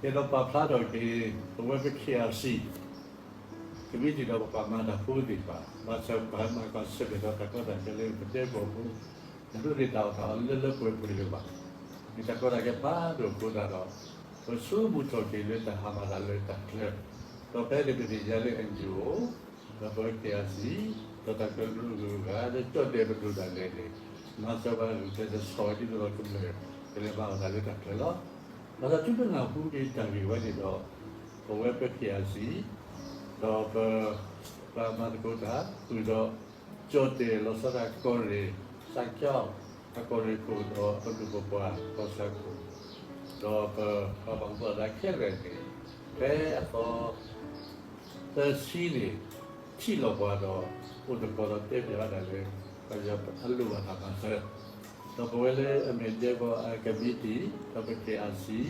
ယအဲၣ်ဒိးပာ်ဖျါထီၣ်က့ၤ ပဝဲပ ခ့အၣ်အၣ်စံၣ် ကမံးတံာ်ဒီးပပှၤမၤတၢ်ဖိသ့ၣ်တဖၣ် ဘၣ်ဆၣ်ပမၤကွၢ်ဆၢၣ်မဲာ်ဒီးတၢ်ကီတၢ်ခဲလၢပဒဲကဝီၤဖိ တၢ်ဒိးန့ၢ်တၢ်အီၣ်တၢ်အီလၢလၢပှဲၤပှဲၤလၢၤဘၣ်. မ့ၢ်တၢ်ကီတၢ်ခဲဖးဒိၣ်အဃိသတးဒီး ပဆိကမိၣ်ထီၣ်က့ၤလၢတၢ်ဟးမၤတၢ်လၢတၢ်ချၢ, ဒီးဖဲန့ၣ်ပသ့ၣ်ညါလၢ NGO ဒီးပဝဲ ခ့အၣ်အၣ်စံၣ် ဒီးတၢ်ကရၢကရိဂုၤဂၤ လၢကၠီၣ်တဲၣ်ပဒိၣ်တၢ်လဲၤန့ၣ် မၤစၢၤပှၤဂုာ်ကျဲးစၢးဆီၣ်ဝဲဒ်သိးဒီးကမျၢၢ် ကလဲၤမၤအီၣ်တၢ်လၢတၢ်ချၢလီၤ. ဘၣ်ဆၣ်တုၤပနၢ်ဟူက့ၤတၢ်ဂ့ၢ်ဝဲန့ၣ်ဒီး ပဝဲပ ခ့အၣ်အၣ်စံၣ် ဒီးပ ပှၤမၤသကိးတၢ် ဃုာ်ဒီး ကၠီၣ်တဲၣ်လီၤဆီဒၣ်ကီၢ်ရ့ၣ် စးကၠီၣ် အကီၢ်ရ့ၣ်ခိၣ်ဒီးပဒိၣ်ပပှၢ်ကီၢ်ဆၣ်ခိၣ် ဒီးပပှၤဘၣ်မူဘၣ်ဒါခဲလၢာ်န့ၣ် ဖဲအသီ သၢဆံန့ၣ် ထံၣ်လိာ်ပှၤဒီး အိၣ်သကိးဒီးတဲပၠးဝဲဒၣ်လၢ ပှၤအလိၣ်ဘၣ်တၢ်မၤစၢၤ ဒီးပဝဲလၢအမ့ၢ်ဒဲကဝီၤကမံးတံာ် ဒီးပ ခ့အၣ်အၣ်စံၣ်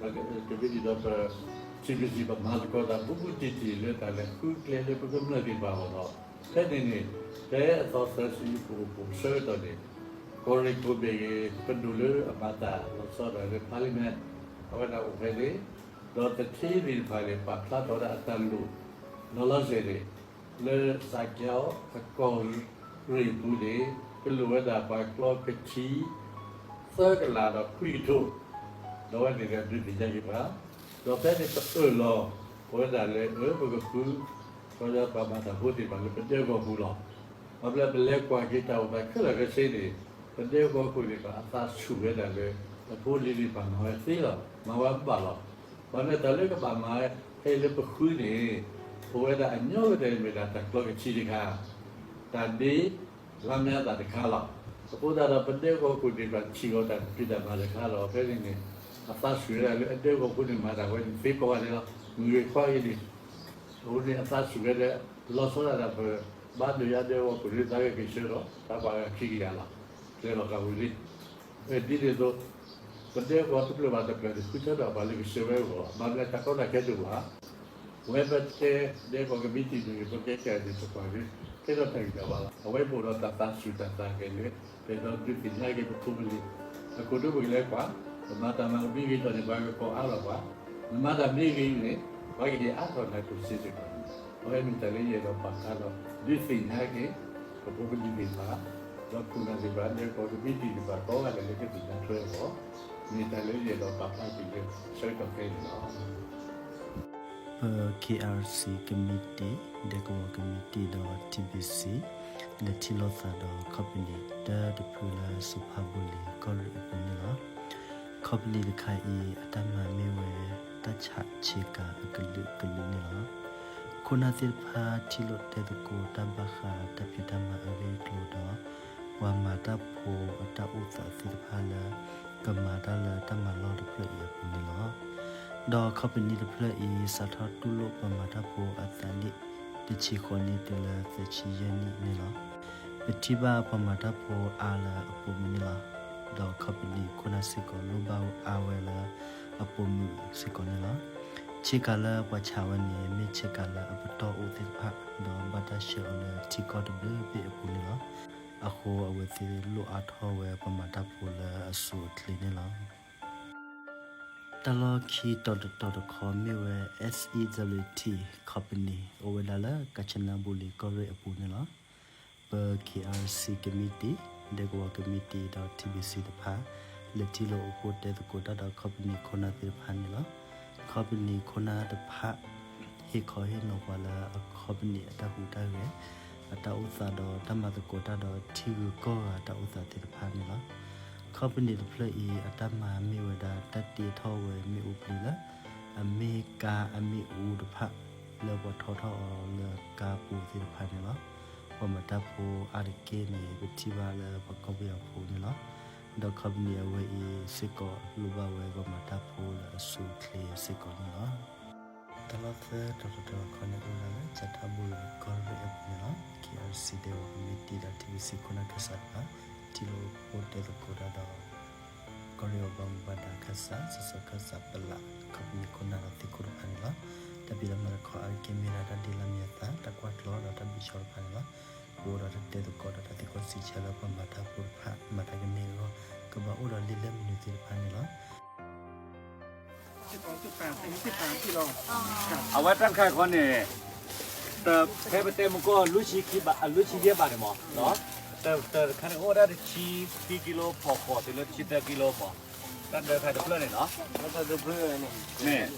ကမံးတံာ်ဒီးပ ထံဘံၣ်စံၣ် ပမၤသကိးတၢ်ဘူးဘူးတံၢ်တံၢ်လၢတၢ်လဲၤဃုကျဲလၢပကမျၢၢ်သ့ၣ်တဖၣ်အဂီၢ်ဒီး ဖဲန့ၣ်န့ၣ် ဖဲအသီသၢဆံပအိၣ်ဖှိၣ်ဆၢကတီၢ်န့ၣ် ကီၢ်ရ့ၣ်ခိၣ်မ့ၢ်ဂ့ၤ ပဒိၣ်လၢအမၤတၢ်လီၤဆီဒၣ်တၢ်လၢ parliament အဝဲဒၣ်အိၣ်ဖဲန့ၣ် ဒီးသထ့သ့ၣ်တဖၣ်န့ၣ် ပာ်ဖျါထီၣ်ဝဲဒၣ်အတၢ်လိၣ် လီၤလီၤဆဲးန့ၣ် လၢစးကၠီၣ်အကီၢ်ရ့ၣ်ပူၤန့ၣ် ကလိၣ်ဝဲဒၣ်ပှၤကျီကထံ သၢကလးဒီးခွံကထိ ဒီးအဝဲသ့ၣ်တဖၣ်ဒုးသ့ၣ်ညါက့ၤပှၤ ဒီးဖဲန့ၣ်ပအၢၣ်လီၤ ပဝဲဒၣ်လၢအၢ ပကဃု ပှၤမၤတၢ်ဖိသ့ၣ်တဖၣ်လၢပဒဲကဝီၤပူၤလီၤ. ဘၣ်မနုၤလဲၣ် ပလဲၤကွၢ်က့ၤတၢ်အိၣ်သးခဲလၢာ်ခဲဆ့န့ၣ် ပဒဲကဝီၤခိၣ်သ့ၣ်တဖၣ်အသးဆူၣ်ဝဲဒၣ်လၢ အဖိအလံၤသ့ၣ်တဖၣ်မၤဝဲသ့လီၤ. မၤဝဲဘၣ်လီၤ. ဘၣ်မနုၤတၢ်လၢကဘၣ်မၤဝဲ ဖဲအံၤလၢပဃုန့ၣ် ပဝဲဒၣ်အညီကတၢၢ်မ့ၢ်ဒၣ်တၢ်ကျီကထံတခါ တၢ်ဒ့ လါမဲအသးတခါလီၤ. အဃိသတးဒီး ပဒဲကဝီၤခိၣ်သ့ၣ်တဖၣ်ထံၣ်ဂီၤတၢ်ကဖံးတၢ်မၤတခါလီၤ. ဖဲန့ၣ်န့ၣ် အသးဆူၣ်ဝဲဒၣ်လၢအဒဲကဝီၤဖိန့ၣ်မၤတၢ်ဝဲန့ၣ်သ့ကိးဂၤဒဲးလီၤ. မုၢ်ဂ့ၤခွါဂ့ၤန့ၣ် အဃိန့ၣ် အသးဆူၣ်ဝဲဒၣ် လီၤဆီဒၣ်တၢ်ပ ဘါဒုးယါဒဲကဝီၤခိၣ်န့ၣ် သးဂဲၤက့ၤဆှၢဒီး တၢ်ပှၤဂၤခံကယၤလီၤ. ကျဲလီၤဃာ်ဝံၤလံ ဒ်န့ၣ်အသိး ပဒဲကဝီၤတဖျၢၣ်ဘၣ်တဖျၢၣ်န့ၣ် ဃုထၢထီၣ်ပှၤလၢကဆှၢဝဲအဂီၢ်လီၤ. ဘၣ်မနုၤလဲၣ် တၢ်ကီတၢ်ခဲတအိၣ်ဘၣ်. ပဝဲပတဲဒဲကဝီၤကမံးတံာ်မ့ၢ်ဂ့ၤ ပကဲကဲန့ၣ် ပကွၢ်က့ၤ ကဲထီၣ်တၢ်ဂံၢ်တၢ်ဘါလီၤ. အဝဲအိၣ်ဒီးတၢ်သးဆူၣ်တၢ်သးဂဲၤလၢ ပအဲၣ်ဒိးဒုးသ့ၣ်ညါက့ၤပဖိပလံၤ အခိၣ်ဒိပကလဲၤကွၢ် ပမၤတၢ်မၤကမံးဂ့ၤထီၣ်န့ၣ် ပှၤကကိးအါထီၣ်ပှၤ, နမၤတၢ်မ့ၢ်ဂ့ၤန့ၣ် ပှၤကဟ့ၣ်အါထီၣ်နၤကျိၣ်စ့စ့ၢ်ကီးန့ၣ် အဝဲမ့ၢ်တၢ်လၢယအဲၣ်ဒိးပာ်ဖျါဒီး ဒုးသ့ၣ်ညါက့ၤ ပဖိပလံၤသ့ၣ်တဖၣ် ဒီးခိၣ်နၢ်သ့ၣ်တဖၣ် ဒဲကဝီၤကမံးတံာ်သ့ၣ်တဖၣ် ကိးဂၤဒဲးလၢကသ့ၣ်ညါထွဲအဂီၢ် မ့ၢ်တၢ်လၢယအဲၣ်ဒိးပာ်ဖျါက့ၤလၢဆၢကတီၢ်ခဲအံၤန့ၣ်လီၤ. ပ ခ့အၣ်အၣ်စံၣ် ကမံးတံာ် ဒဲကဝီၤကမံးတံာ်ဒီး ထံဘံၣ်စံၣ် လဲၤထံၣ်လိာ်သးဒီး ခီပနံၣ်တၢတဖုလၢစူဖးဘိလ့ၣ်ကီၢ်ရ့ၣ်အပူၤန့ၣ်လီၤ. ခီပနံၣ်တခါအံၤ အတၢ်မၤမ့ၢ်ဝဲ တၢ်ဆးဆ့ကၤအကလုာ်ကလုာ်န့ၣ်လီၤ. ခိၣ်နၢ်သ့ၣ်တဖၣ်ထံၣ်လိာ်တဲသကိးတၢ်ဘၣ်ဃးတၢ်ဖံးတၢ်မၤအဂ့ၢ်အကျိၤဒီး ပှၤမၤတၢ်ဖိအတၢ်အိၣ်သးသ့ၣ်တဖၣ်လၢ ကမၤတၢ်လၢတၢ်မၤလီၢ်တဖျၢၣ်အံၤအပူၤန့ၣ်လီၤ. ဒီးခီပနံၣ်တဖျၢၣ်အံၤ စးထီၣ်တူၢ်လိာ်ပှၤမၤတၢ်ဖိအသးလံတဆံဃိးနံၣ်တုၤလၢသၢဆံယဲၢ်နံၣ်န့ၣ်လီၤ. ပထံၣ်ဘၣ်ပှၤမၤတၢ်ဖိအါလၢအပိာ်မုၣ်န့ၣ်လီၤ. ဒီးခီပနံၣ်ခိၣ်နၢ်စ့ၢ်ကီးလိၣ်ဘၣ်အါဝဲလၢအပိာ်မုၣ်စ့ၢ်ကီးန့ၣ်လီၤ. ဆ့ကၤလၢပှၤဆးဝဲန့ၣ် မ့ၢ်ဆ့ကၤလၢအပတီၢ်အိၣ်သ့ၣ်တဖၣ် ဒီးဘၣ်တၢ်ဆှၢအီၤလၢထံကီၢ်တဘျုးဘ့ၣ်အပူၤန့ၣ်လီၤ. အဃိအဝဲသ့ၣ်လိၣ်အါထီၣ်ဝဲပှၤမၤတၢ်ဖိလၢအစိၤအချ့န့ၣ်လီၤ. တၢ်လီၢ်ခံတီၤတတီၤတခီမ့ၢ်ဝဲ SEWT ခီပနံၣ် အိၣ်ဝဲဒၣ်လၢကၣ်စနါဘူရံၤကီၢ်ရ့ၣ်အပူၤန့ၣ်လီၤ. ပ ခ့အၣ်အၣ်စံၣ် ကမံးတံာ် ဒဲကဝီၤကမံးတံာ်ဒီး ထံဘံၣ်စံၣ်တဖၣ် လဲၤထံၣ်လိာ်အိၣ်ဖှိၣ်တဲသကိးတၢ်ဒီးခီပနံၣ်ခိၣ်နၢ်သ့ၣ်တဖၣ်န့ၣ်လီၤ. ခီပနံၣ်ခိၣ်နၢ်တဖၣ် ဟ့ၣ်ခီဟ့ၣ်နီၤပှၤလၢအခီပနံၣ်အတၢ်ဟူးတၢ်ဂဲၤ အတၢ်အိၣ်သးဒီးတၢ်မၤသကိးတၢ်ဒီးထံဂုၤကီၢ်ဂၤတၢ်အိၣ်သးသ့ၣ်တဖၣ်န့ၣ်လီၤ. ခီပနံၣ်တဖျၢၣ်အံၤ အတၢ်မၤမ့ၢ်ဝဲဒၣ်တၢ်တ့ထီၣ်ဝဲမ့ၣ်အူပျံၤလၢ အမ့ၢ်ကါအမ့ၣ်အူတဖၣ် လၢပှၤထီထီၣ်အီၤလၢကါပူၤသ့ၣ်တဖၣ်န့ၣ်လီၤ. ပှၤမၤတၢ်ဖိအါတက့ၢ်န့ၣ် ပထံၣ်ဘၣ်လၢပှၤကီၢ်ပယီၤဖိန့ၣ်လီၤ. ဒီးခီပနံၣ်အဝဲအံၤစ့ၢ်ကီးလိၣ်ဘၣ်ဝဲပှၤမၤတၢ်ဖိလၢအစိၤအချ့စ့ၢ်ကီးန့ၣ်လီၤ. တၢ်လီၢ်သၢတီၤတတီၤတခီန့ၣ်အိၣ်ဝဲဒၣ်လၢ ကၠဲးထီၣ်ဘူရံၤကီၢ်ရ့ၣ်အပူၤန့ၣ်လီၤ. ခ့အၣ်အၣ်စံၣ် ဒဲကဝီၤကမံးတံာ်ဒီး ထံဘံၣ်စံၣ်ခိၣ်နၢ်ခၢၣ်စးတဖၣ် ထံၣ်လိာ်အိၣ်ဖှိၣ်တဲသကိးတၢ်ဒီး ကီၢ်ရ့ၣ်အဘီမုၢ်ဘၣ်ဒါခၢၣ်စး စၢၤစီၤခၢၣ်စးပလး ခီပနံၣ်ခိၣ်နၢ်ဒီးသုးခိၣ်တဖၣ်န့ၣ်လီၤ. တၢ်ဖံးတၢ်မၤတခီအါတက့ၢ်မ့ၢ်ဝဲဒၣ်တၢ်ဒ့လၢမံၤအသး တၢ်ကွၢ်ကျီဒီးတၢ်ဘံၣ်ဆှီတဖၣ်န့ၣ်လီၤ. ပအိၣ်ဒီးတၢ်တဲသကိးဒီးတၢ်သံကွၢ်စံးဆၢလၢပှၤမၤတၢ်ဖိတဖၣ် မၤတၢ်ကန့ၢ်အဂီၢ် ကဘၣ်အိၣ်ဒီးလံာ်လဲၢ်မနုၤသ့ၣ်တဖၣ်န့ၣ်လီၤ. အဝဲတၢ်တခါခီန့ၣ် တဖဲပတဲမကီၢ် လွံၢ်ဆံခံဘး အလွံၢ်ဆံယဲၢ်ဘးန့ၣ်မး, တခါန့ၣ်အိၣ်ဝဲဒၣ်တဆံခံကံလိ ဖီၣ်ဃီၤတုၤလၢတဆံသၢကံလိမး, တၢ်ဒၢခါတဖျၢၣ်န့ၣ်နီၤ, မ့ၢ်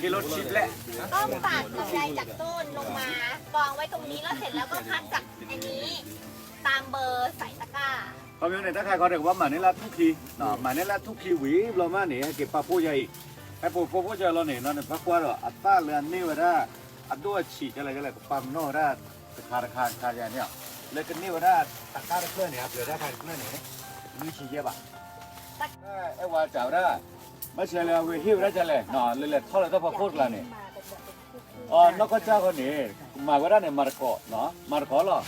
ကံလိတဆံဘျဲၣ် ก็ตัดกำไรจากต้นลงมา กองไว้ตรงนี้แล้วเสร็จแล้วก็คัดจากอันนี้ตามเบอร์ใส่ตะกร้า ခီပညီန့ၣ် တၢ်ခါခီန့ၣ် ကဘၣ်မၤန့ၢ်လၢထူၣ်ခံ, မၤန့ၢ်လၢထူၣ်ခံဝံၤဘျီမးန့ၣ် ဟဲက့ၤပာ်ဖှိၣ်ယၤအံၤ, ဟဲပာ်ဖှိၣ်ပာ်ဖှိၣ်ယၤလီၤန့ၣ် နီၤန့ၣ် ပာ်ကွၢ်ဒီး အသၣ်လၢအန့ၢ်ဝဲဒၣ် အဒိၣ်အဆံးကလဲၣ်ကလဲၣ် ကပာ်ပနီၣ်ဝဲဒၣ် တခါတခါတခါယၤန့ၣ်, လၢကန့ၢ်ဝဲဒၣ်တၢ်တဖျၢၣ်န့ၣ် အပှဲၤတၢ်ခါတဖျၢၣ်န့ၣ် လွံၢ်ဆံယဲၢ်ဘး, အဲၣ်ဝါစံးဝဲဒၣ်, ဘၣ်ဆၣ်လၢအဝဲဟ့ၣ်ဝဲဒၣ်ကလဲၣ် လၢလဲၤထီၣ်လၢတၢ်ဖီခိၣ်တကျါန့ၣ် အနီၢ်ကီၢ်စၢ်ဃီန့ၣ် မၤဝဲဒၣ်န့ၣ် မၤတကိး, မၤတကိးလီၤ.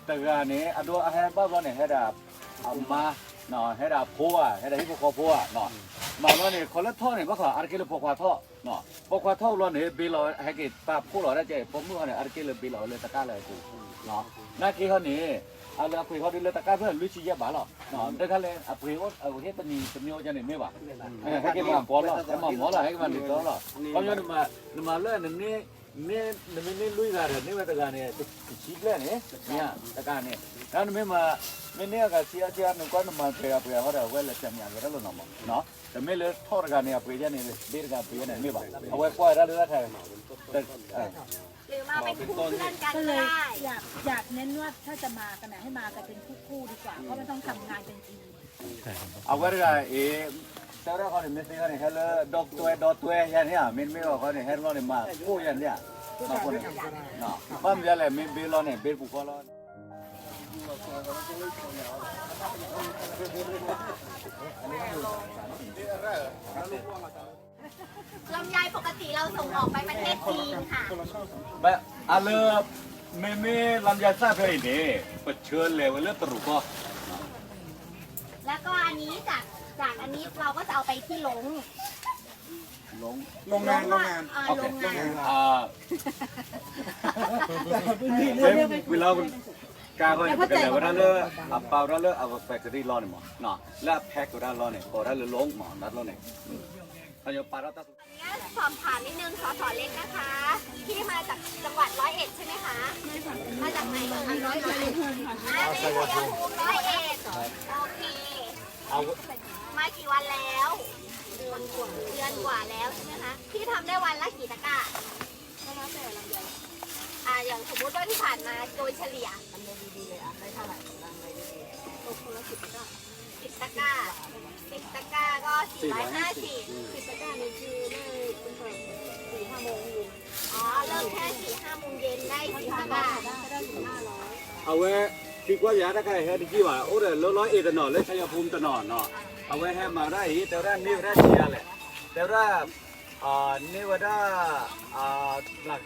တဂၤန့ၣ် အဒိအဟဲဘၣ်ဘျီန့ၣ် ဟဲဒၣ်အမါ, ဟဲဒၣ်အဖိဧါ, ဟဲဒၣ်ဟံၣ်ဖိဃီဖိဧါ, မၤဘျီန့ၣ် ခီလၢထီၣ်န့ၣ် ဘၣ်ဃးအါတက့ၢ်လၢပိာ်ခွါထီၣ်, ပိာ်ခွါထီၣ်ဘျီန့ၣ် ဘ့လီၤ ဟဲက့ၤပာ်ဖှိၣ်လီၤဒၣ်ကဲ ပိာ်မုၣ်ဃီန့ၣ် အါတက့ၢ်လၢဘ့လီၤဝဲလၢတကၢ်လၢအပူၤ, နာ်က့ဟီန့ၣ် အလၢအပှ့ၤဃီဒုးလၢတကၢ်ဖဲလွံၢ်ဆံယဲၢ်ဘးလီၤ. တခါလၢအပှ့ၤအိၣ် အဟ့ၣ်တနံၤတမံၤအိၣ်ကန့ၣ်မ့ၢ်ဘၣ်, ဟဲက့ၤမၤပီလီၤ ဟဲမၤမီလီၤ ဟဲက့ၤမၤဒ်သိးလီၤ. ခီပညီ နမၤလၢ နမ့ၢ်န့ၢ်လွံၢ်ဂၤဒီး န့ၢ်ဝဲတဂၤန့ၣ် တဆံဘျဲၣ်န့ၣ် မ့ၢ်တကၢ်န့ၣ်, ဒီးနမ့ၢ်မၤ မ့ၢ်န့ၢ်အဂၤဆံအါဆံအါ နကွၢ်နမၤပှဲၤအပှ့ၤအဃီဒီး အဝဲလဲၤတမံၤအဂ့ၤတၢ်လိာ်နီၤမး, တမ့ၢ်လၢထီၣ်တဂၤန့ၣ် အပှ့ၤယဲန့ၣ် ဘ့တဂၤပှ့ၤယဲန့ၣ်မ့ၢ်ဘၣ်, အဝဲကွၢ်ဝဲဒၣ်လၢတၢ်ခါ หรือมาเป็นคู่เพื่อนกันก็ได้ ก็เลยอยากอยากเน้นว่าถ้าจะมากันนะให้มากันเป็นคู่ๆดีกว่าเพราะมันต้องทำงานเป็นทีม အဝဲတဂၤအံၤ တဲဝဲဒၣ်ခီန့ၣ် မ့ၢ်သ့ခီန့ၣ် ဟဲလၢဒီတွဲဒီတွဲယၤန့ၣ်ဧါ, မ့တမ့ၢ်ဘၣ်ခီန့ၣ် ဟဲတဘျီန့ၣ် မၤကိၢ်ယၤန့ၣ်ဧါ, မၤကိၢ်န့ၣ် ဘၣ်မနုၤလဲၣ် မ့ၢ်ဘ့လီၤန့ၣ် ဘ့ပူၤဃီလီၤ. ลำไยปกติเราส่งออกไปประเทศจีนค่ะ အလၢ မ့မ့ၢ်လမ်းယါစၢ်ဖဲအံၤန့ၣ် ပဆၢလဲၤဝဲလၢတရူးကီၢ် แล้วก็อันนี้จากจากอันนี้เราก็จะเอาไปที่ลง โรงงานโรงงาน อ่าโรงงาน อ่า ဝံၤလီၤ ကါဃီန့ၣ် ပကလဲၤဝဲဒၣ်လၢ အပာ်ဝဲဒၣ်လၢအ factory လီၢ်န့ၣ်မး လၢအ pack ဝဲဒၣ်လီၢ်န့ၣ် ကိးဒၣ်လၢ โรง မး ဒၣ်လီၢ်န့ၣ် อันนี้สอบถามนิดนึง สส เล็กนะคะ พี่มาจากจังหวัดร้อยเอ็ดใช่ไหมคะ มาจากไหนเอ่ยร้อยเอ็ด อ่า นี่ชัยภูมิร้อยเอ็ด โอเค เอา มากี่วันแล้ว เดือนกว่า เดือนกว่าแล้วใช่ไหมคะ พี่ทำได้วันละกี่ตะกร้า ก็แล้วแต่ลำไย อ่า อย่างสมมุติว่าที่ผ่านมาโดยเฉลี่ย ลำไยดีๆเลยอ่ะ ได้เท่าไหร่ลำไยดีๆตกคนละสิบตะกร้า สิบตะกร้า สิบตะกร้าก็สี่ร้อยห้าสิบ สิบตะกร้านี่คือเลิกตั้งแต่สี่ห้าโมงเย็น อ๋อ เลิกแค่สี่ห้าโมงเย็นได้สิบห้าบาท ก็ได้สิบห้าร้อย အဝဲ သံကွၢ်ယၤတၢ်ခါအံၤဟဲတကံၢ်ဘၣ် အိၣ်ဒီးလၢလီၢ်အ့ၣ်တနီၤ လၢ ชัยภูมิ တနီၤနီၤ အဝဲဟဲမၤဝဲဒၣ်အံၤ တဲဝဲဒၣ်န့ၢ်ဝဲဒၣ်ဆံးယါလဲၣ် တဲဝဲဒၣ် န့ၢ်ဝဲဒၣ်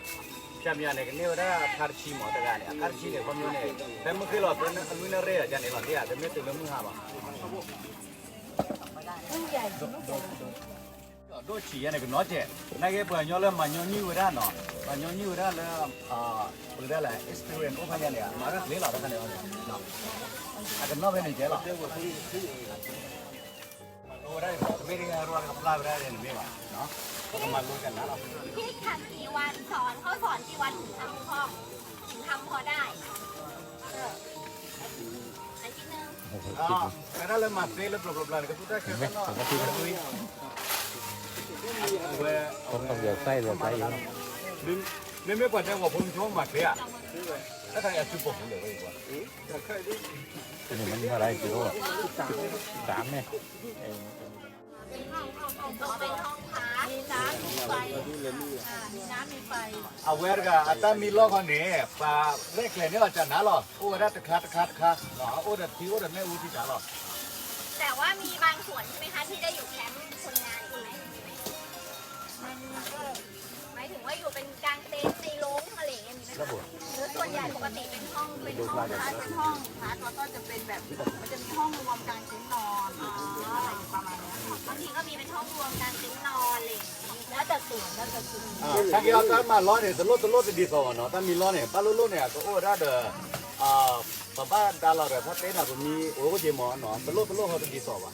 ဖြတ်မယၤန့ၣ် ကန့ၢ်ဝဲဒၣ်အခါတဆံမး တဂၤန့ၣ် အခါတဆံန့ၣ် ခီပညီန့ၣ် ဖဲမုၢ်ဃ့ၢ်လီၤ ဖဲအလွံၢ်နၣ်ရံၣ်အယါန့ၣ်လီၤ သ့ဧါ တမ့ၢ်တုၤလၢမုၢ်ဟါဘၣ် ဒိၣ်ဆံးယါန့ၣ် ကနီၣ်ကဲး နာ်က့ပှၤကညီလၢမၤညီနုၢ်ဝဲဒၣ်နီၤ မၤညီနုၢ်ဝဲဒၣ်လၢ ပကတဲလၢ experience အိၣ်ဖဲယါန့ၣ် မၤတၢ်ချ့လီၤ တခါန့ၣ် အကနီၣ်ဖဲန့ၣ်ကဲလီၤ မၤလိဝဲဒၣ်န့ၣ် တမ့ၢ်တဂၤရၢ်ကပျၢ်ဝဲဒၣ်န့ၣ်မ့ၢ်ဘၣ် ပကမၤလိကနၤလီၤ พี่ทำกี่วันสอนเขาสอนกี่วันถึงทำคล่องถึงทำพอได้เอออาทิตย์หนึ่ง ကဲဒၣ်လၢမၤသ့လၢဘျီဘျီဘျီန့ၣ် ကသူတၢ်ခဲဘၣ်နီၤ အဝဲ အဝဲ မ့မ့ၢ်ပှၤတဲဝဲဖိမုၣ်ဆိမၤသ့ဧါ တၢ်ခါအံၤအစုပိာ်ပူၤလၢာ်ဝဲအံၤကွၢ် န့ၣ်မ့ၢ်မၤရၤအံၤ တမ့ၢ် เป็นห้องพัก มีน้ำมีไฟ อ่า มีน้ำมีไฟ အဝဲတဂၤအတၢ်မံလီၢ်ခီန့ၣ် ပှၤရဲၣ်ကျဲၤန့ၢ်အီၤကနၤလီၤ အိၣ်ဝဲဒၣ်တခါတခါတခါ အိၣ်ဒီးထံအိၣ်ဒီးမ့ၣ်အူထံတၢ်လီၤ แต่ว่ามีบางส่วนใช่ไหมคะที่ได้อยู่แคมป์คนงานอีกไหม หมายถึงว่าอยู่เป็นกางเต็นท์ในโรงอะไรอย่างเงี้ยมีไหมคะหรือส่วนใหญ่ปกติเป็นห้องเป็นห้องพักเป็นห้องพักแล้วก็จะเป็นแบบมันจะมีห้องรวมกางเต็นท์นอนอะไรประมาณเนี้ยค่ะบางทีก็มีเป็นห้องรวมกางเต็นท์นอนอะไรอย่างเงี้ยแล้วแต่สวนแล้วแต่สวน တၢ်က့ၤအီၤတၢ်မၤလီၢ်န့ၣ် တလိၣ်တလိၣ်တဒ်သိးဘၣ်နီၤ တၢ်မံလီၢ်န့ၣ် ဘၣ်လိၣ်လိၣ်န့ၣ် အကအိၣ်ဝဲဒၣ်ဒီး ပဘၣ်ဒါလီၤဒီး ဖါတဲနၤပမံအိၣ်က့မ့ၢ်နီၤ တလိၣ်တလိၣ်ဟီတဒ်သိးဘၣ်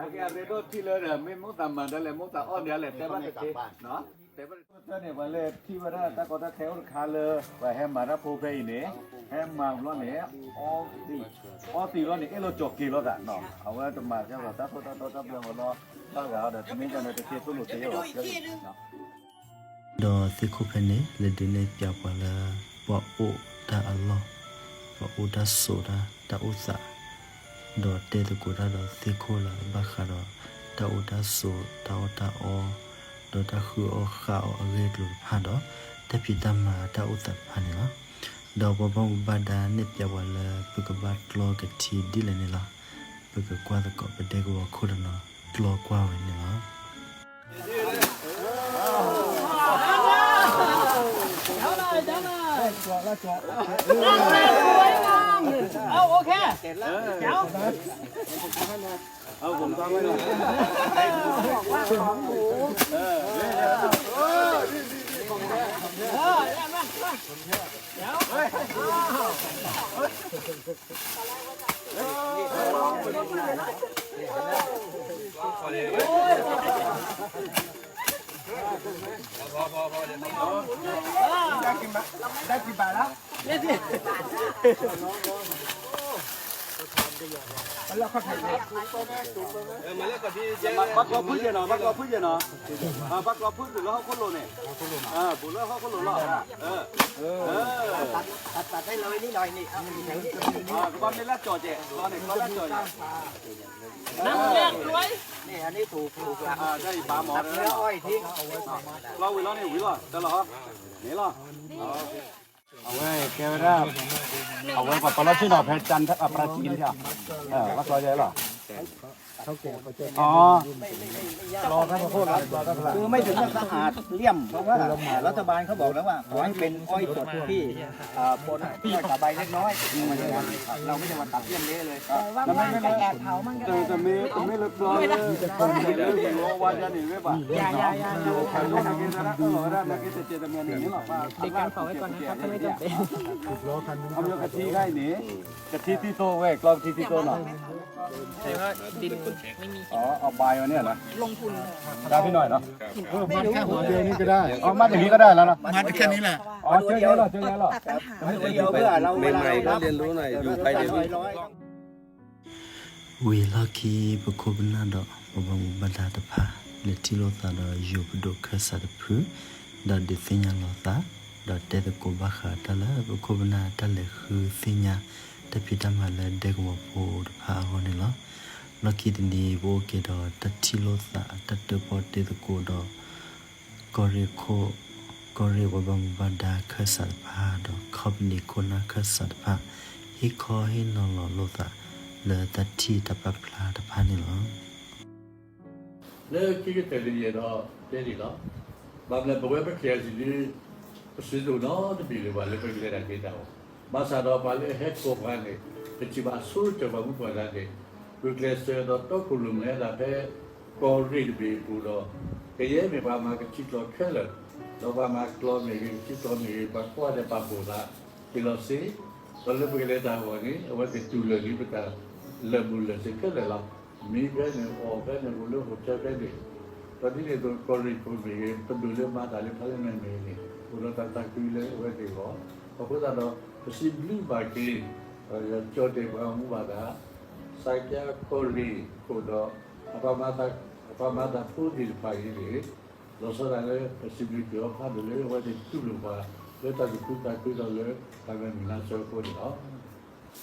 အကဲအရ့ဒိၣ်ထံၣ်လၢဒီး မ့ၢ်မိၢ်သးမၤဒ်လဲၣ် မိၢ်သးအီၣ်ဒ်လဲၣ် တဲဘၣ်တသ့, တဲဘၣ်တသ့န့ၣ် ပှၤလၢထံၣ်ဝဲဒၣ်တၢ်ကီတၢ်ခဲအိၣ်တခါလၢ ပှၤဟဲမၤတၢ်ဖိဖဲအံၤန့ၣ်, ဟဲမၤဘျီန့ၣ် အီသံးလီၤန့ၣ် အ့ၣ်လိာ်ကၠီၤက့ၤလိာ်သးနီၤ, အဝဲတမၤကဲလီၤ တၢ်သိၣ်တၢ်သီတၢ်ဘျၢမၤလီၤ, ဘၣ်ဂၤဒီး တမ့ၢ်ကန့ၣ် တသ့သိၣ်လိာ်သ့လီၤ. ဒီးသ့ၣ်ခိၣ်ဖဲန့ၣ် လဲၤဒုးနဲၣ်ပျးပှၤလၢ ပှၤအိၣ်တၢ်အလီၢ်, ပှၤအိၣ်တၢ်ဆိးတၢ် တၢ်အိၣ်သး, ဒီးတဲသကိးတၢ်ဒီးသ့ၣ်ခိၣ်လၢအဘၣ်ဃးဒီး တၢ်အိၣ်တၢ်ဆိး တၢ်အီၣ်တၢ်အီ, ဒီးတၢ်ဃုအီၣ်ဃုအီအဂ့ၢ်အကျိၤတဖၣ်ဒီး တၢ်ဖံးတၢ်မၤတၢ်အိၣ်သးတဖၣ်န့ၣ်လီၤ. ဒီးပှၤဘၣ်မူဘၣ်ဒါနဲၣ်ပျးပှၤလၢ ပကဘၣ်ကျီကထံဒ်လဲၣ်န့ၣ်လီၤ. ပကကွၢ်သကိး ပဒဲကဝီၤခိၣ်တနီၤ ကျီကွၢ်ဝဲန့ၣ်လီၤ. ဘၣ်ကျီဖုၣ်ကဲနီၤ ဘၣ်ကျီဖုၣ်ကဲနီၤ, ဘၣ်ကျီဖုၣ်တုၤလၢဟီၣ်ခိၣ်လိၤန့ၣ်, ဘူးလၢဟီၣ်ခိၣ်လိၤလီၤ, ကဘၣ်မ့ၢ်လၢကၠီၤကဲး ကျီန့ၣ် ကျီလၢကၠီၤကဲး, တၢ်အံၤဘၣ်မၤ, ကျီဝံၤလီၤန့ၣ်ဝံၤလီၤ တၢ်လီၤ, န့ၣ်လီၤ. အဝဲကဲဝဲဒၣ်, အဝဲပှၤပာ်လီၤဆ့ၣ်နီၤ ဖဲကၠၢ်အပရၤစံလီၤ, ဘၣ်ကျီယဲလီၤ, อ๋อ คือไม่ถึงกับสะอาดเลี่ยม เพราะว่ารัฐบาลเขาบอกแล้วว่า ขอให้เป็นอ้อยสดที่ อ่า ปนอ้อยกับใบเล็กน้อย เราไม่ได้มาตัดเลี่ยมเละเลย แต่ว่าบ้านก็แอบเผามันก็ได้ แต่ไม่ แต่ไม่เรียบร้อยเลย ว่าจะหนีไม่บาด อย่า อย่า อย่า อย่า เด็กกันเผาไว้ก่อนนะครับ ถ้าไม่จำเป็น เอาเรื่องกะทิให้หนี กะทิที่โตเว้ย กลองกะทิที่โตหน่อย อ๋อ เอาใบมาเนี่ยนะ ลงทุน ได้พี่หน่อยเนาะ เออ มัดแค่หัวเดียวนี่ก็ได้ เอามัดอย่างนี้ก็ได้แล้วเนาะ มัดแค่นี้แหละ อ๋อ เจอแล้วเหรอ เจอแล้วเหรอ ตัดปัญหา เดี๋ยวเพื่อเราเวลาเรานับ ใหม่ๆก็เรียนรู้หน่อย อยู่ไปเดี๋ยวนี้ ဝံၤအလီၢ်ခံ ပခိၣ်ပနၢ်ဒီး ပှၤဘၣ်မူဘၣ်ဒါတဖၣ် လဲၤထံၣ်လိာ်သးဒီးယိၤပဒိၣ်ခၢၣ်စးတဖု ဒီးဒုးသ့ၣ်ညါလိာ်သး ဒီးတဲသကိးဘၣ်ဃးတၢ်လၢပခိၣ်ပနၢ်တၢ်လဲၤဃုသ့ၣ်ညါ တၢ်ဖံးတၢ်မၤလၢဒဲကဝီၤဖိတဖၣ်အဂီၢ်န့ၣ်လီၤ. လီၢ်ခံတနံၤ ပအိၣ်က့ၤဒီးတၢ်ထံၣ်လိာ်သး တၢ်တၢၣ်ပီၣ်တဲသကိးဒီး ကီၢ်ရ့ၣ်ခိၣ် ကီၢ်ရ့ၣ်ပှၤဘၣ်မူဘၣ်ဒါခၢၣ်စးတဖၣ် ဒီးခီပနံၣ်ခိၣ်နၢ်ခၢၣ်စးတဖၣ် ဟ့ၣ်ခီဟ့ၣ်နီၤလီၤလိာ်သး လၢတၢ်ထံၣ်တၢ်ပာ်ဖျါတဖၣ်န့ၣ်လီၤ. လၢခံကတၢၢ်တယဲၢ်ဒီးတဲဒ်လီၤ. ဘၣ်မနုၤပဝဲပ ခ့ၣ်အဲၣ်ယူၣ် ပစံးတအိၣ်နီတဘ့ၣ်လၢၤဘၣ်လၢပကလဲၤတၢ်က့ၤတၢ်အီၤ, ဘၣ်ဆၣ်ဒီးပှၤလၢအဟဲကိးပှၤန့ၣ် ပထံၣ်ဘၣ်ဆိကတၢၢ်ပှၤမူပှၤဒါန့ၣ် ဂုာ်ကျဲးစၢးဒီးတီခိၣ်ရိၣ်မဲအသးဖဲ ကီၢ်ရ့ၣ်တဘ့ၣ်အပူၤဒီး ကယဲၢ်မ့ၢ်ပှၤမၤကထံကျိာ်ခဲလၢာ်, ဒီးပှၤမၤကျိာ်မ့ၢ်ဂ့ၤ ကထံကျိာ်မ့ၢ်ဂ့ၤ ပှၤကွၢ်ဒီးပာ်ဖှိၣ်သး က့ၤလီၤစ့, ဒီးလၢပကလဲၤတၢ်အဂီၢ်န့ၣ် အဝဲသ့ၣ်တူၢ်လိာ်လံပတၢ်လၢာ်ဘူၣ်လၢာ်စ့ခဲလၢာ်လီၤ. မံဖဲန့ၣ် အီၣ်ဖဲန့ၣ် အိၣ်လၢဟိၣ်ထဲဖဲန့ၣ်, ဒီးဒ်န့ၣ်အသိး ကီၢ်ရ့ၣ်ခိၣ်မ့ၢ်ဂ့ၤ ပဒိၣ်လၢမၤတၢ်လၢ parliament မ့ၢ်ဂ့ၤန့ၣ် အိၣ်ဒီးတၢ်သးကွံလၢအဝဲသ့ၣ်အဂီၢ်, အဃိသတးဒီး ပစံးဘျုးဘၣ်က့ၤ ကၠီၣ်တဲၣ်ပှၤမူဘၣ်ဒါ စးကါကီၢ်ရ့ၣ်ခိၣ်ဒီး အပှၤမၤတၢ်ဖိသ့ၣ်တဖၣ်အံၤန့ၣ် လီၤဆီဒၣ်တၢ်လၢပစံးဘျုးက့ၤအီၤဖးဒိၣ်လၢအဝဲသ့ၣ်တူၢ်လိာ်ပှၤ လၢတၢ်သူၣ်ခုသးခုဒီးလၢ တၢ်မဲာ်မုာ်နါစၢၤအဃိန့ၣ်လီၤ.